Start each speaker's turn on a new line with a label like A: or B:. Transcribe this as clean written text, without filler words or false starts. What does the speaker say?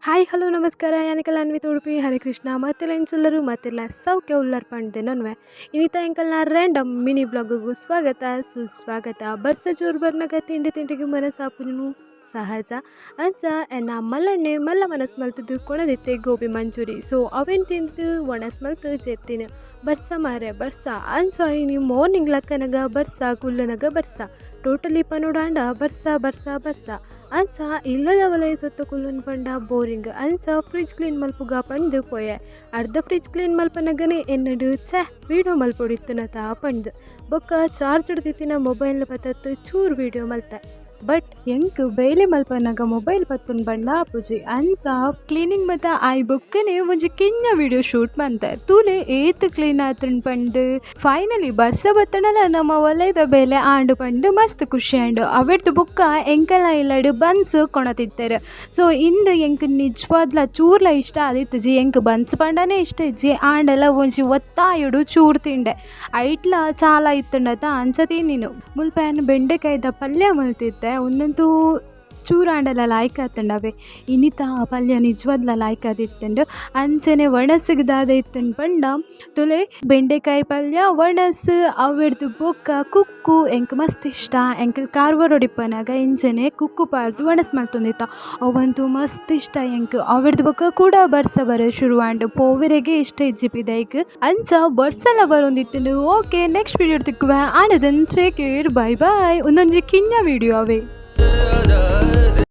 A: Hi hello ನಮಸ್ಕಾರ ಯಾನಕಲ್ ಅನ್ವಿತ್ ಉಡುಪಿ ಹರೇ ಕೃಷ್ಣ ಮತ್ತೆಲ್ಲ ಎಂಚುಲ್ಲರು ಮತ್ತೆಲ್ಲ ಸೌಖ್ಯ ಉಲ್ಲರ್ ಪಂಡ್ದೆ ನನ್ವೆ ಇನಿತ ಎಂಕಲ್ನ ರ್ಯಾಂಡಮ್ ಮಿನಿ ಬ್ಲಾಗಿಗೂ ಸ್ವಾಗತ ಸುಸ್ವಾಗತ. ಬರ್ಸ ಜೋರು ಬರ್ನಗ ತಿಂಡಿ ತಿಂಡಿಗೆ ಮನಸ್ಸಾಪುನು ಸಹಜ. ಅಂಚ ಎನ್ನ ಮಲ್ಲಣ್ಣೆ ಮಲ್ಲ ಮನಸ್ ಮಲ್ತದ್ದು ಕೊಣದಿತ್ತೆ ಗೋಬಿ ಮಂಚೂರಿ. ಸೊ ಅವೇನು ತಿಂದು ಒಣಸ್ ಮಲ್ತು ಜೆತ್ತಿನ ಬರ್ಸ ಮಾರೆ ಬರ್ಸ. ಅಂಚ ಇನಿ ಮಾರ್ನಿಂಗ್ ಲಕ್ಕನಗ ಬರ್ಸ, ಕುಲ್ಲನಗ ಬರ್ಸ, ಟೋಟಲಿ ಪನೋಡಾಂಡ ಬರ್ಸ ಬರ್ಸ ಬರ್ಸ. ಅಂಚ ಇಲ್ಲದ ವಲಯ ಸೊತ್ತ ಕುಲ್ಲುನ್ ಪಂಡ ಬೋರಿಂಗ್. ಅಂಚ ಫ್ರಿಜ್ ಕ್ಲೀನ್ ಮಲ್ಪುಗ ಪಂದು ಪೋಯೆ. ಅರ್ಧ ಫ್ರಿಜ್ ಕ್ಲೀನ್ ಮಲ್ಪನಗನೆ ಎನ್ನಡು ಛೆ ವೀಡಿಯೋ ಮಲ್ಪೊಡಿತ್ತುನತ ಪಂದು ಬೊಕ್ಕ ಚಾರ್ಜ್ ದಿತ್ತಿನ ಮೊಬೈಲ್ ಪತತ್ತು ಚೂರು ವೀಡಿಯೋ ಮಲ್ತೆ. ಬಟ್ ಎಂಕ್ ಬೇಲೆ ಮಲ್ಪನಗ ಮೊಬೈಲ್ ಪತ್ತುನ್ ಪಂಡ ಆಪುಜಿ. ಅಂಚ ಕ್ಲೀನಿಂಗ್ ಮತ ಆಯ್ ಬೊಕ್ಕನೆ ಒಂಜಿ ಕಿನ್ನ ವಿಡಿಯೋ ಶೂಟ್ ಮಂತೆ. ತೂಲೆ ಏತ್ ಕ್ಲೀನ್ ಆತುಂಡ್ ಪಂಡ್. ಫೈನಲಿ ಬರ್ಸ ಬತ್ತಣಲ ನಮ್ಮ ವಲಯದ ಬೇಲೆ ಆಂಡು ಪಂಡ್ ಮಸ್ತ್ ಖುಷಿ ಆಂಡು. ಅವೆಡ್ದು ಬೊಕ್ಕ ಎಂಕಲ್ನ ಇಲ್ಲಡ್ ಬನ್ಸ್ ಕೊಣತಿತ್ತೆರ್. ಸೊ ಇಂದು ಎಂಕ್ ನಿಜವಾದ್ಲ ಚೂರ್ಲ ಇಷ್ಟ ಆದಿತ್ತುಜಿ. ಎಂಕ್ ಬನ್ಸ್ ಪಂಡನೆ ಇಷ್ಟ ಇಜ್ಜಿ. ಆಂಡಲ ಒಂಜಿ ಒತ್ತಾಯೊಡು ಚೂರು ತಿಂಡೆ. ಐಟ್ಲ ಚಾಲ ಇತ್ತುಂಡತ ಅಂಚ ತಿನ್ನಿನು. ಮುಲ್ಪ ಯಾನ್ ಬೆಂಡೆಕಾಯ್ದ ಪಲ್ಯ ಮಲ್ತಿತ್ತೆ. ಉಂದಂತೂ ಚೂರಾಂಡಲ ಲಾಯ್ಕ್ ಆತುಂಡವೆ. ಇನಿತ ಪಲ್ಯ ನಿಜವಾದ್ಲ ಲಾಯ್ಕ್ ಆದಿತ್ತುಂಡು. ಅಂಚನೆ ಒಣಸುಗ್ ದಾದ ಇತ್ತುಂಡು ಪಂಡ ತುಲೆ ಬೆಂಡೆಕಾಯಿ ಪಲ್ಯ ಒಣಸ್ ಅವೆಡ್ದು ಬೊಕ್ಕ ಕುಕ್ಕು ಎಂಕ್ ಮಸ್ತ್ ಇಷ್ಟ. ಎಂಕುಲು ಕಾರ್ವಾರಡ್ ಇಪ್ಪುನಗ ಇಂಚನೆ ಕುಕ್ಕು ಪಾಡ್ದ್ ಒಣಸ್ ಮಲ್ತೊಂದಿತ್ತ. ಅವಂತೂ ಮಸ್ತ್ ಇಷ್ಟ ಎಂಕ್. ಅವೆಡ್ದು ಬೊಕ್ಕ ಕುಡ ಬರ್ಸ ಬರ ಶುರು ಆಂಡ್. ಪೋವೆರೆಗೆ ಇಷ್ಟ ಇಜ್ಜಿ ಪಿದೈಕ್. ಅಂಚ ಬರ್ಸಲ ಬರೊಂದಿತ್ತುಂಡು. Okay next video ತಿಕ್ಕುವೆ. ಆಂಡ then take care, bye bye. ಉಂದೊಂಜಿ ಕಿನ್ನ ವಿಡಿಯೋ ಅವೆ.